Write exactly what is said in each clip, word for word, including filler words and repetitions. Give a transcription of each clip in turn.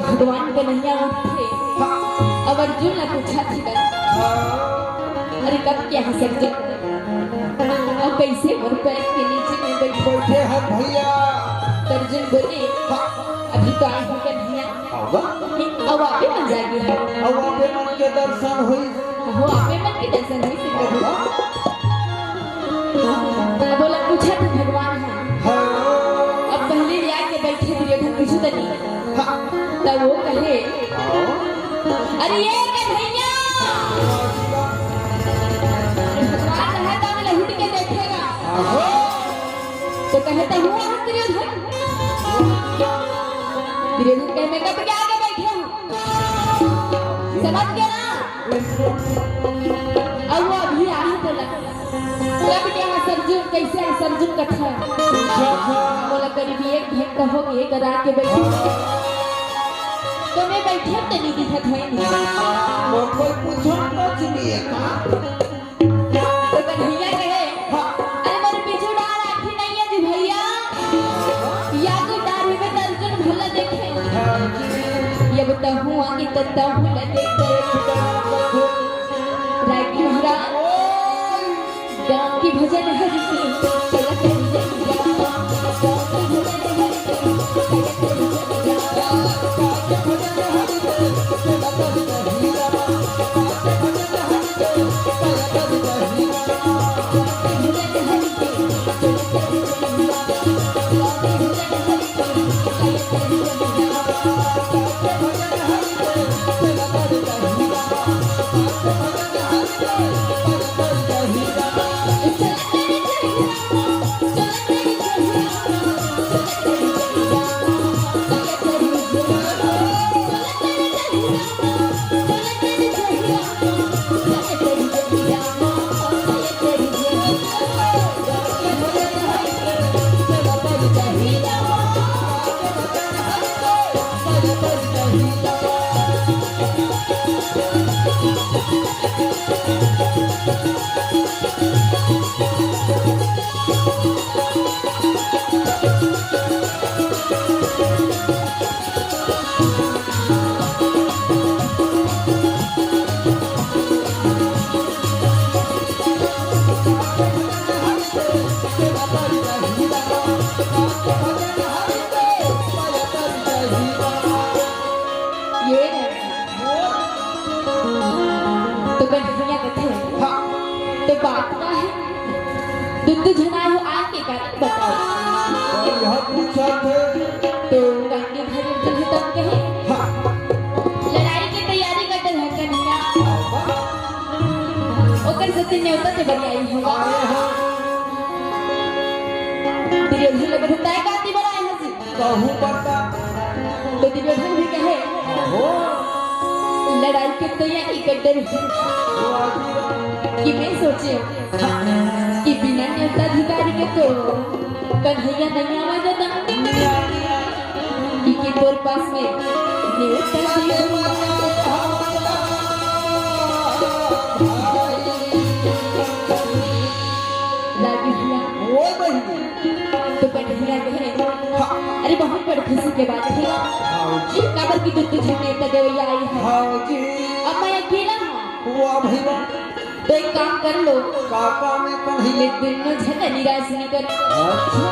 भगवान कन्हैया उठथे, हाँ। अब अर्जुन ला पूछथे, हाँ। अरे कब के हस अर्जुन? अब कैसे मोर पैर के नीचे में बैठे? बैठे हस भैया। त अर्जुन बोले, हाँ। अभी तो आए हँव कन्हैया। हाँ। अउ आपे मन जागे हव। अउ आपे मन के दर्शन होइस। अहो, आपे मन के दर्शन होइस। हाँ। अब ओला पूछथे भगवान ह। हाँ। अब पहली ले आके बैठे दुर्योधन कुछ तो नहीं। हाँ। त ओ कहे, हाँ। अरे ए कन्हैया! भगवान रहा त लहुट के देखेगा। आहो। त कहे त हुआ दुर्योधन। दुर्योधन कहे, मैं कब के आगे बैठे हँव। समझ गे ना? अउ ओ अभी आही बोला। कब के हस अर्जुन, कैसे हस अर्जुन कथा? मोला करीब एक घंटा हो गे, एक रात के बैठे। त मैं बैठे त नहीं दिखत हे। मोर कोई पूछो तो सुनिए का? त कन्हैया कहे, हाँ। अरे मोर पीछू डाहर आँखी नहीं हे जी भैया। या तो डाहर में त अर्जुन भला देखे। हाँ जी। ये बताऊँ आगे त तहूँ ला देखे। रागी महाराज, ओए। गाँव की भजन हर की, चला चल जइया। गाँव की भजन हर की, चला चल जइया। ये तो कन्हैया कथे। हाँ। तो बात का हे? दू दू झन आए हो, आए के कारण बताओ। अउ यह पूछथे। तो गांधी भाई अर्जुन हे तब कहे। हाँ। लड़ाई के तैयारी करत हे कन्हैया। ओकर सेती नेवता के बरियाई हे। अरे हाँ। दुर्योधन ल बताए का ती बराए हँव जी। कहूँ बता। तो दुर्योधन भी कहे, ओहो। लड़ाई के तैयारी कर डर कि मैं सोचे कि बिना नेवता अधिकारी के तो कन्हैया नहीं आवा दादा। कि, कि तोर पास में नेवता दे। रागी भैया। ओए बहिनी। तो कन्हैया कहे, हाँ। अरे बहुत बड़ खुशी के बात हे। हाँ जी। काबर कि दू दू झन नेता देवैया आए हे। हाँ जी। अब मैं अकेला हँव। वाह भाई वाह। तो एक काम कर लो। का काम हे कन्हैया? ये दोनों झन निराश नहीं कर। अच्छा।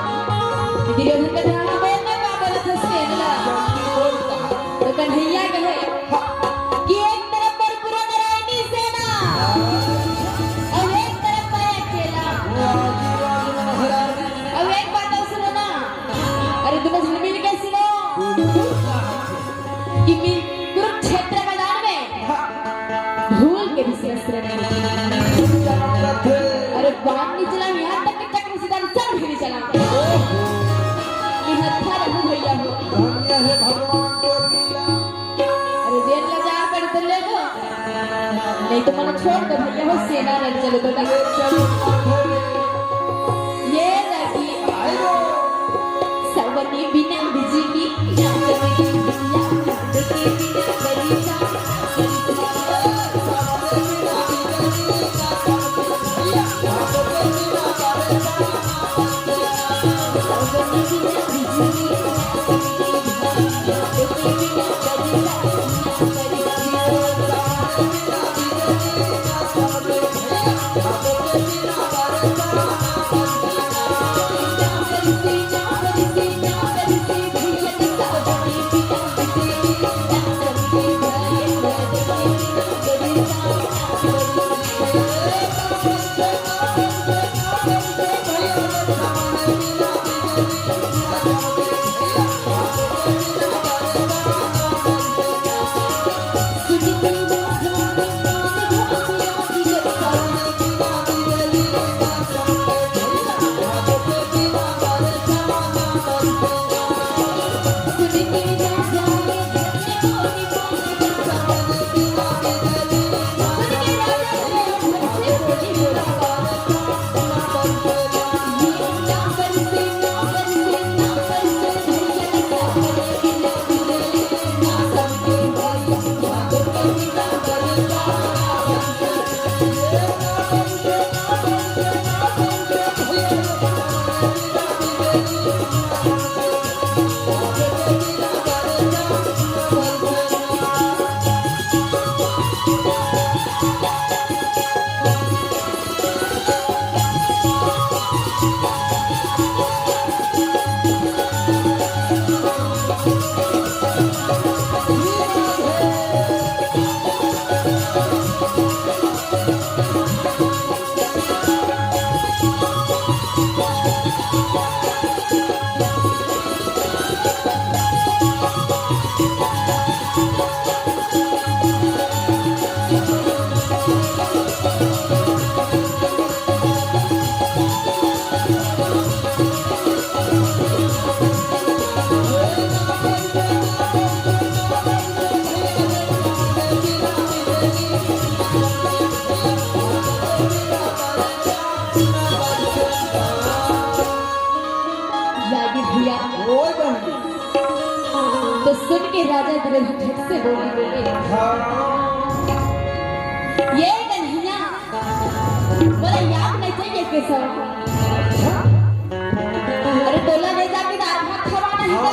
दुर्योधन का ध्यान में ना का बोलत हस तेन ला। तो कन्हैया कहे, हाँ। कि एक तरफ पर पूरा नारायणी सेना, अउ एक तरफ मैं अकेला। वाह जी वाह महाराज। अउ एक बात अउ सुनो ना, अरे दोनों झन मिल के सुनो कि मिल कुरुक्षेत्र मैदान में भूल के भी शस्त्र नहीं। अरे बाण नहीं चला, यहाँ तक कि चक्र सुदर्शन भी नहीं चला। निहत्था रहू भैया हो। धन्य हे भगवान तोर लीला। अरे जेन ला जा पड़े तो ले गो। नहीं तो मन छोड़ दो भैया हो, सेना लड़ चलो तो। ये लगी सवनी बिना बिजली, चांद के बिना दरिया, चांद के बिना दरिया। सुन के राजा द्रोही झट से बोली, बोले, "ये कन्हैया, मोला याद नहीं चाहिए केशव। अरे तोला ले जाके दाल भात खवाना ही था।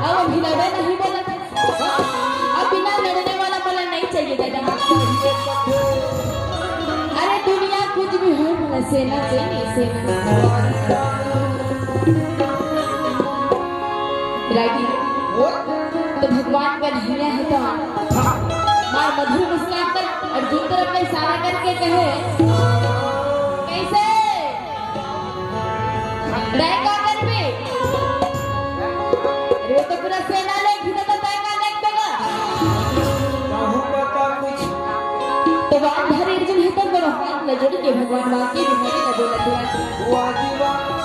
अब अभी लड़े नहीं बोला था। अब बिना लड़ने वाला मोला नहीं चाहिए दादा। अरे दुनिया कुछ भी हो, मोला सेना चाहिए, सेना।" रागी, तो भगवान कन्हैया हे तो मार मधुर मुस्कान कर अर्जुन तरफ में इशारा करके कहे, "कैसे? तय का करबे?" अरे वो तो पूरा सेना ले घिरे, तो तय का लेके देगा? कहूँ बता कुछ। तो बाण धरे अर्जुन हे तो बड़ा हाथ ल जोड़ के भगवान वाके बिहारी ल बोला दिया। वाह जी वाह।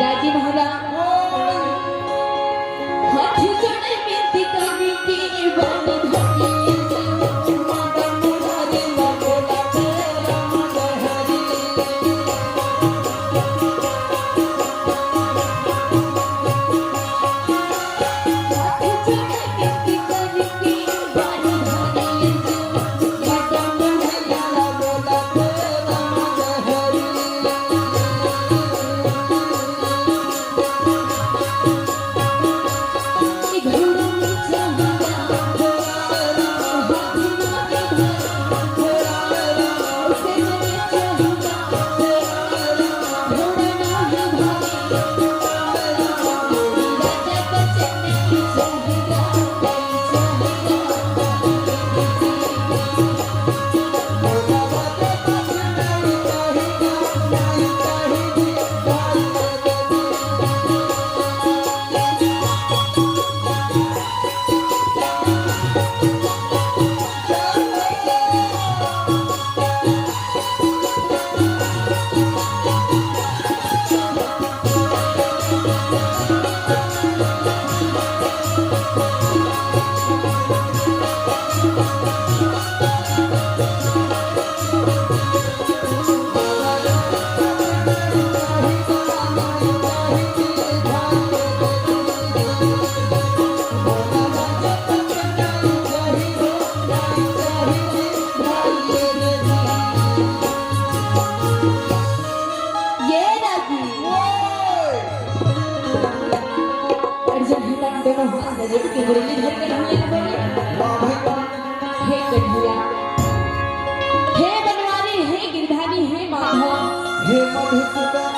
राजी महाराज। हाथ जोड़े बिनती करने के बाण धरे अर्जुन। ये रागी। अर्जुन हे तन दोनों हाथ में जोड़ के मुरली धर के ढोलक बजाए। वाह भाई वाह। हे कन्हैया, हे बनवारी, हे गिरधारी, हे माधव। हे मधुसूदन।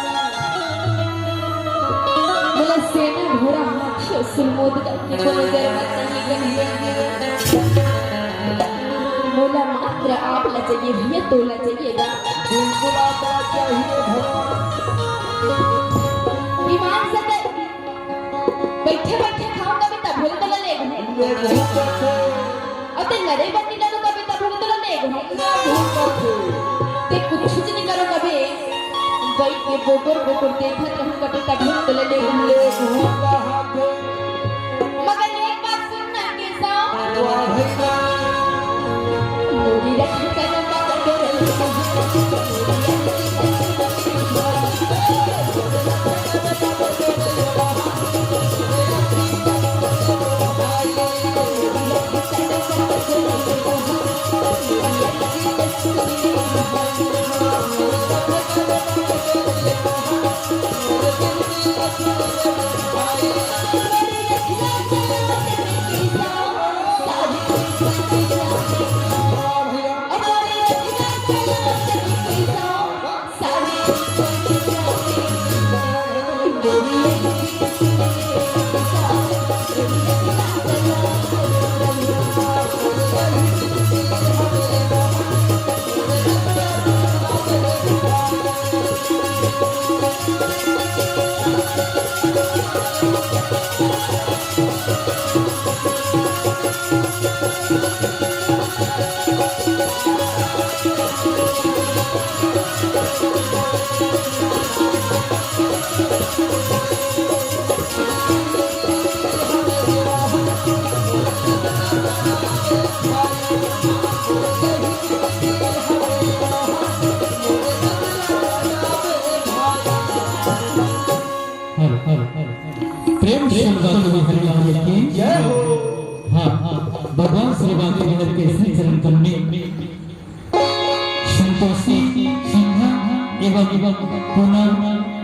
मोला सेना घोड़ा हाथी अउ सुरमोद के कोनो जरूरत नहीं कन्हैया। मोला मात्र आप ला चाहिए भैया, तोला चाहिए गा। बिल्कुल आप ला चाहिए भगवान। ईमान से ते बैठे बैठे खाओ कभी तब बोले तो ले घूमे। ले घूम करके। अउ ते लड़े बन्नी लड़ो कभी तब बोले तो ले घूमे। ले घूम करके। ते कुछ नहीं करो कभी। गई के बोकर बोकर देखत रहूं कभी तब बोले तो ले घूमे। ले घूम कहाँ पे? मगर एक बात सुन ना केशव। वाह भैया। मोरी रखी कदम पकड़ के श्री बांके बिहारी लाल की जय हो। हाँ, भगवान श्री बांके बिहारी के श्री चरण कमल में संतोषी सिन्हा एवं, एवं पूनम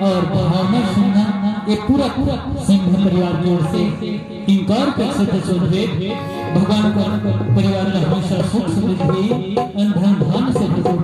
और भावना सिन्हा, ये पूरा, पूरा सिन्हा परिवार की ओर से किंकार प्रेक्षक सुनवे भगवान का परिवार में हमेशा सुख समृद्धि, अन्न धन धान्य से भरपूर